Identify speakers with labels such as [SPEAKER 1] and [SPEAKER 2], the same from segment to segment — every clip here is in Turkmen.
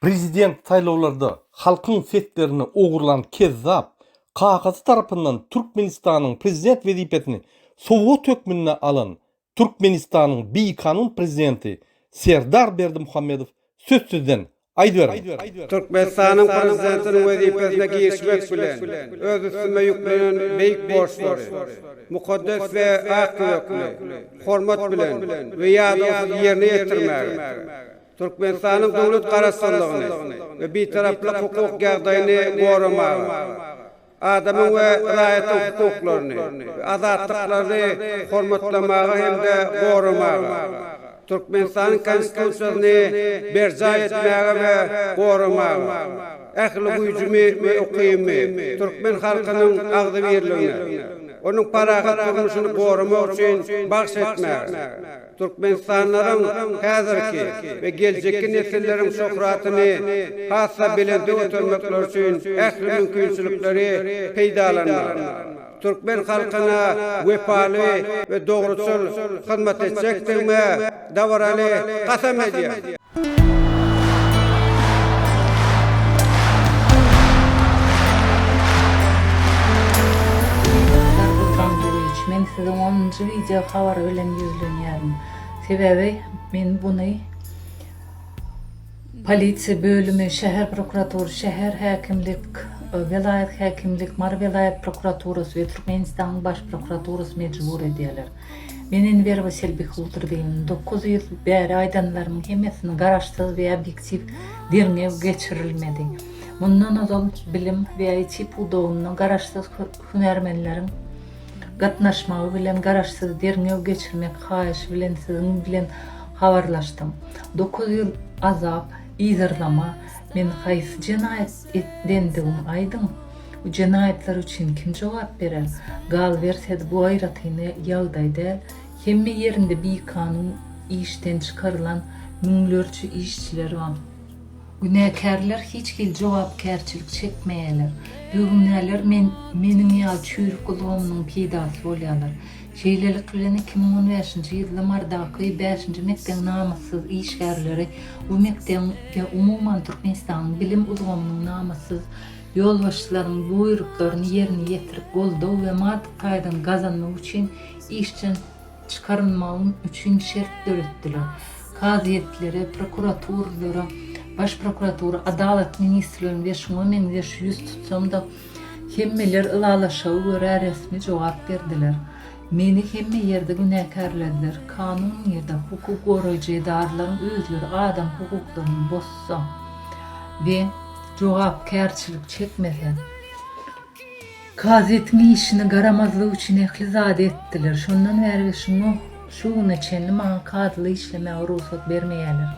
[SPEAKER 1] Prezident saýlawlarda halkyň seslerini ogurlan kezzap, kakasy tarapyndan Türkmenistanyň prezident wezipesini sowgat hökmünde alan Türkmenistanyň bikanun prezidenti Serdar Berdimuhamedow söz sizden, aýdyberiň!
[SPEAKER 2] Türkmenistanyň Prezidentiniň wezipesine girişmek bilen, öz üstüme ýüklenen beýik borçlary mukaddes we ak ýürekli, hormat bilen we ýadawsyz ýerine ýetirmäge, Türkmenistanyň döwlet Garaşsyzlygyny we Bitaraplyk hukuk ýagdaýyny goramaga, adamyň we raýatyň hukuklaryny we azatlyklaryny hormatlamaga hem-de goramaga, Türkmenistanyň Konstitusiýasyny berjaý etmäge we goramaga, ähli güýjümi we ukybymy türkmen halkynyň agzybirligine, onuň parahat durmuşyny goramak üçin bagyş etmäge, Türkmenistanlylaryň häzirki we geljekki nesilleriň şöhratyny has-da belende götermekleri üçin ähli mümkinçilikleri peýdalanmaga, türkmen halkyna wepaly we dogruçyl hyzmat etjekdigime dabaraly kasam edýän.
[SPEAKER 3] Serdar Gurbangulyýewiç, men siziň onunjy wideo habary bilen ýüzlenýärin. Sebäbi men buny polisiýa bölümi, şäher prokuraturasy, şäher häkimlik, welaýat häkimlik, Mary welaýat prokuraturasy we Türkmenistanyň Baş prokuraturasy mejbur edýärler. Men Enwerowa Selbi Hudrdiýewna, 9 ýyl bäri aýdanlarymyň hemmesini garaşsyz we obýektiw derňew geçirilmedi. Mundan ozal bilim we IT pudagynda garaşsyz hünärmenleriň gatnaşmagy bilen garaşsyz derňew geçirmek haýyşy bilen siziň bilen habarlaşdym. 9 ýyl azap, yzarlama, men haýsy jenaýat edendigimi aýdyň? Bu jenaýatlar üçin kim jogap berer? Galyberse-de, bu aýratyn ýagdaý däl. Hemme ýerinde bikanun işden çykarylan müňlerçe işçiler bar. Günäkärler hiç hili jogapkärçilik çekmeýärler. Bigünäler men meniň ýaly çüýrük ulgamynyň peýdasy bolýarlar. Şeýlelik bilen, 2015-nji ýylda Marydaky bäşinji mekdebiň namyssyz işgärleri bu mekdebiň we umuman Türkmenistanyň bilim ulgamynyň namyssyz ýolbaşçylaryň buýruklaryny ýerine ýetirip goldaw we maddy taýdan gazanmak üçin işden çykarylmagym üçin şert döretdiler. Kazyýetlere, prokuraturalara, Baş prokuratura, Adalat ministrligine we şuňa meňzeş ýüz tutsam-da, hemmeler ylalaşyga görä resmi jogap berdiler. Meni hemme ýerde günäkärlediler. Kanun nirde? Hukuk goraýjy edaralaryň özleri adam hukuklaryny bozsa we jogapkärçilik çekmese, kazyýetiň işine garamazlyk üçin ähli zady etdiler. Şondan bäri we şuňa şu güne çenli maňa kazyly işlemäge rugsat bermeýärler.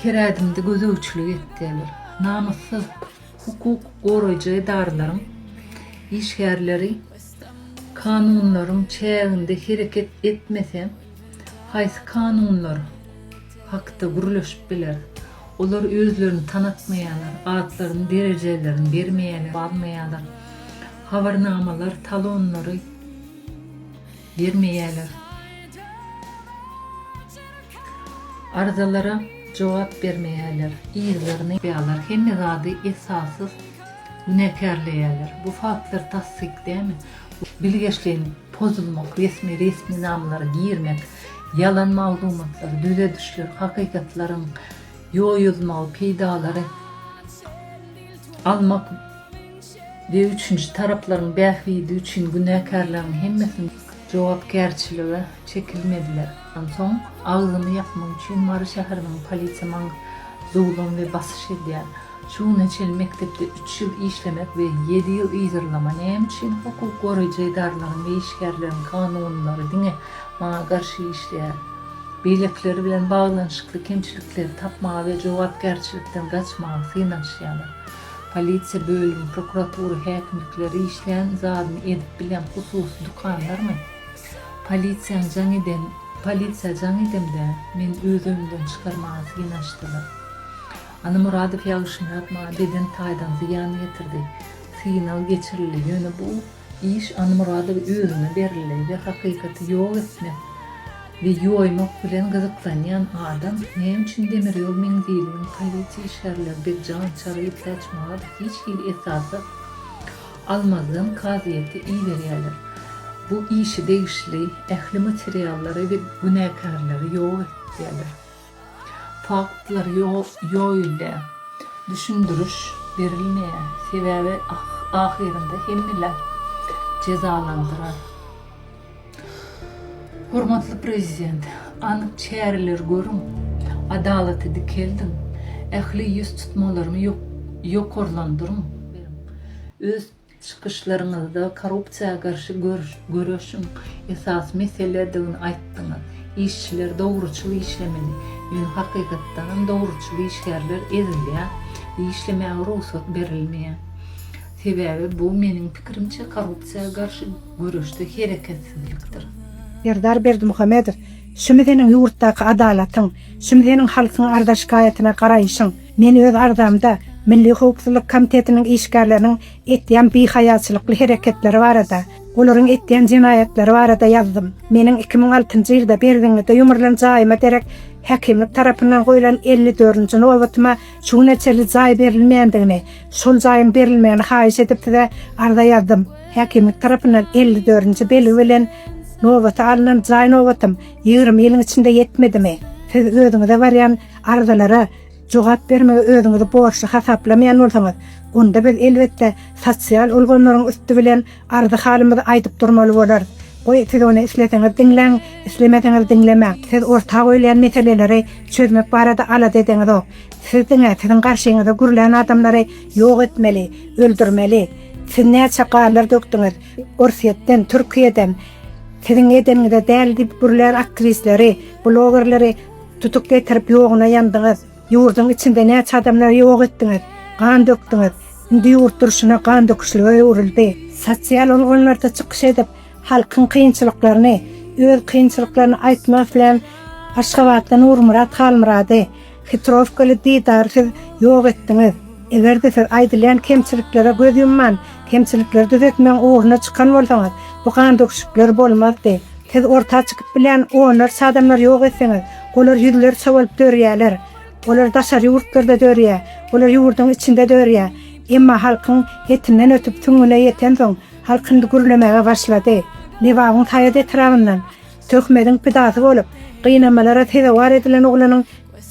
[SPEAKER 3] Her ädimde gözegçilik etýärler. Namyssyz hukuk goraýjy edaralaryň işgärleri kanunlaryň çäginde hereket etmese, haýsy kanunlar hakda gürleşip biler? Olar özlerini tanatmaýarlar, atlaryny, derejelerini bermeýärler, almaýarlar. Habarnamalar, talonlary bermeýärler. Arzalara jogap bermeýärler, yzlaryny ýalar, hemme zady esassyz günäkärleýärler. Bu faktlar tassyk dälmi? Bilgeşleýin pozulmak, resmi resminamalara girmek, ýalan maglumatlar, düzedişler, hakykatlaryň ýoýulmagy, peýdalary almak we üçünji taraplaryň bähbidi üçin günäkärleriň hemmesiniň jogapkärçilige çekilmediler. Soň agzymy ýapmak üçin Mary şäheriniň polisiýa maňa zulum we basyş edýär. Şu güne çenli mekdepde üç ýyl işlemek we ýedi ýyl yzarlama näme üçin hukuk goraýjy edaralaryň we işgärleriň kanunlary diňe maňa garşy işleýär. Beýlekiler bilen baglanyşykly kemçilikleri tapmaga we jogapkärçilikden gaçmaga synanyşýarlar. Polisiýa bölümi, prokuratura, häkimlikleri işlän zadyny edip bilýän hususy dükanlarmy? Polisiýaň jaň eden polisiýa jaň edemde meni öz öýümden çykarmaga synanyşdylar. Anamyradow Ýagşymyrat maňa beden taýdan zyýan ýetirdi. Synag geçirildi, ýöne bu iş Anamyradow özüne berildi we hakykaty ýok etmek. we ýoýmak bilen gyzyklanýan adam näme üçin demir ýol menziliniň polisiýa işgärleri Begjan Çaryýew Täçmyradow hiç hili esasy almazdan kazyýete iberýärler. Bu işe degişli ähli materiallary we günäkärleri ýok etýärler. Faktlar ýoýulýar. Düşündiriş berilmeýär. Sebäbi ahyrynda hemmeler jezalandyrar. Hormatly Prezident, anyk çäreler görüň, adalaty dikeldiň, ähli ýüztutmalarymy ýokarlandyryň. Öz çykyşlaryňyzda korrupsiýa garşy göreşiň esasy meseledigini aýtdyňyz. Işçiler dogruçyl işlemeli. Ýöne hakykatdanam dogruçyl işgärler ezilýär we işlemäge rugsat berilmeýär. Sebäbi bu meniň pikirimçe korrupsiýa garşy göreşde hereketsizlikdir.
[SPEAKER 4] Serdar Berdimuhamedow, şumy seniň ýurtdaky adalatyň, şumy seniň halkyň arza-şikaýatyna garaýşyň? Men öz arzamda Milli howpsuzlyk komitetiniň işgärleriniň etýän bihaýaçylykly hereketleri barada, olaryň etýän jenaýatlary barada ýazdym. Meniň 2006-njy ýylda Berzeňňide ýumrulan jaýyma derek häkimlik tarapyndan goýlan 54-nji nobatyma şu güne çenli jaý berilmeýändigini, şol jaýyň berilmegini haýyş edip size arza ýazdym. Häkimlik tarapyndan 54-nji belgi bilen nobata alnan jaý nobatym 20 ýylyň içinde ýetmedimi? Siz özüňize barýan arzalara jogap bermegi özüňizi borçly hasaplamaýan bolsaňyz, onda biz elbetde sosial ulgamlaryň üsti bilen arzy-halymyzy aýdyp durmaly bolarys. Goý, siz ony isleseňiz diňläň, islemeseňiz diňlemäň. Siz orta goýulýan meseleleri çözmek barada alada edeňizok. Siz diňe siziň garşyňyza gürlän adamlary ýok etmeli, öldürmeli. Siz näçe ganlar dökdüňiz, Orsýetden, Türkiýeden siziň edeniňize däl diýip gürlän aktiwistleri, blogerleri tutup getirip ýoguna ýandyňyz. Ýurduň içinde näçe adamlary ýok etdiňiz, gan dökdüňiz. Indi ýurt durşuna gan döküşlige öwrüldi. Sosial ulgamlarda çykyş edip, halkyň kynçylyklaryny, öz kynçylyklaryny aýtmak islän Aşgabatda Nurmyrat Halmyrady, Hitrowkaly Didary siz ýok etdiňiz. Eger-de siz aýdylýan kemçiliklere göz ýumman, kemçilikleri düzetmegiň ugruna çykan bolsaňyz, bu gandöküşikler bolmazdy. Siz orta çykyp bilýän onlarça adamlary ýok etseňiz, olar ýüzlerçe bolup dörýärler. Olar daşary ýurtlarda dörýär, olar ýurduň içinde dörýär. Emma halkyň etinden ötüp süňňüne ýetensoň, halk indi gürlemäge başlady. Lebabyň Saýat etrabyndan töhmediň pidasy bolup, gynamalara sezewar edilen oglanyň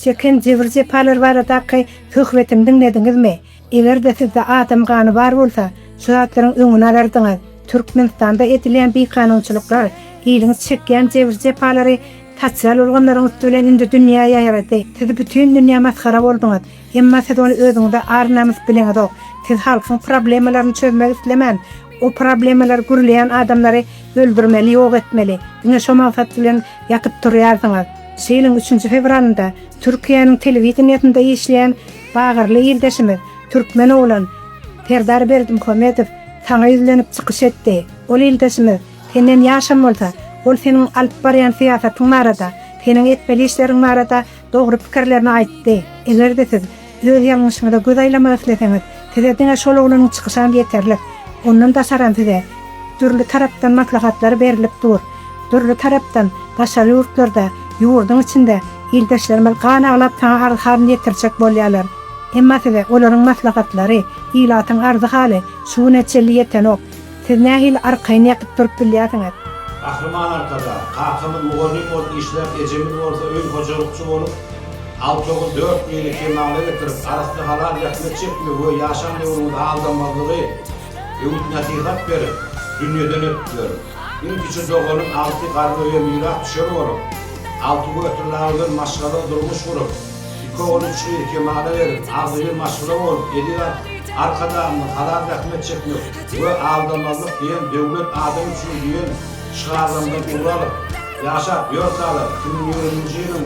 [SPEAKER 4] çeken jebir-jepalary baradaky söhbetini diňlediňizmi? Eger-de sizde adam gany bar bolsa, şu zatlaryň öňüni alardyňyz. Türkmenistanda edilýän bikanunçylyklar, iliň çekýän jebir-jepalary sosial ulgamlaryň üsti bilen indi dünýä ýaýrady. Siz bütin dünýä masgara bolduňyz. Emma siz ony özüňize ar-namys bileňizok. Siz halkyň problemalaryny çözmek islemän, o problemalary gürleýän adamlary öldürmeli, ýok etmeli. Diňe şo maksat bilen ýatyp turýarsyňyz. Şu ýylyň üçünji fewralynda Türkiýäniň telewideniýesinde işleýän bagyrly ildeşimiz, türkmen oglan Serdar Berdimuhamedow saňa ýüzlenip çykyş etdi. Ol ildeşimiz senden ýaşam bolsa, ol seniň alyp barýan syýasatyň barada, seniň etmeli işleriň barada dogry pikirlerini aýtdy. Eger-de siz öz ýalňyşyňyza göz aýlamak isleseňiz, size diňe şol oglanyň çykyşam ýeterlik. Ondan daşaram size dürli tarapdan maslahatlar berlip dur. Dürli tarapdan, daşary ýurtlarda, ýurduň içinde ildeşlerimiz gan aglap saňa arz-halyny ýetirjek bolýarlar. Emma size olaryň maslahatlary, ilatyň arzy-haly şu güne çenli ýetenok. Siz nähili arkaýyn ýatyp durup bilýärsiňiz?
[SPEAKER 5] Gahryman Arkadag, kakamyz mugallym bolup işläp, ejemiz bolsa öý hojalykçy bolup, alty ogul, dört gyzy kemala getirip, arassa halal zähmet çekmegi we ýaşan döwrüňizi aldanmazlygy öwüt-nesihat berip, dünýeden ötdüler. Iň kiçi doganym Alty garry öýe mirasdüşer bolup, Alty götürlägözel maşgala durmuş gurup, iki ogul, üç gyzy kemala gelip, agzybir maşgala bolup, eziz Arkadagymyz halal zähmet çekmek we aldanmazlyk diýen döwlet adam üçin diýen şygarlaryndan ugur alyp, ýaşap ýörkäler, 2020-nji ýylyň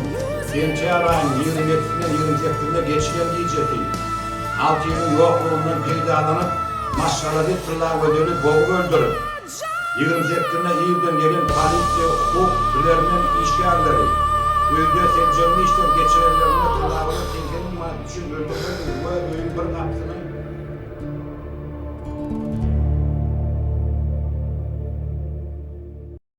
[SPEAKER 5] sentýabr aýynyň ýigrimi ýedisinden ýigrimi sekizine geçilen gijesi Altynyň ýoklugyndan peýdalanyp, maşgalasy Tyllagözeli bogup öldürip, 28-ine irden gelen polisiýa hukuk bilermen işgärleri öýde seljerme işleri geçirenlerinde Tyllagözel 80 müň manat üçin öldürilendigi we öýüň bir gapysynyň.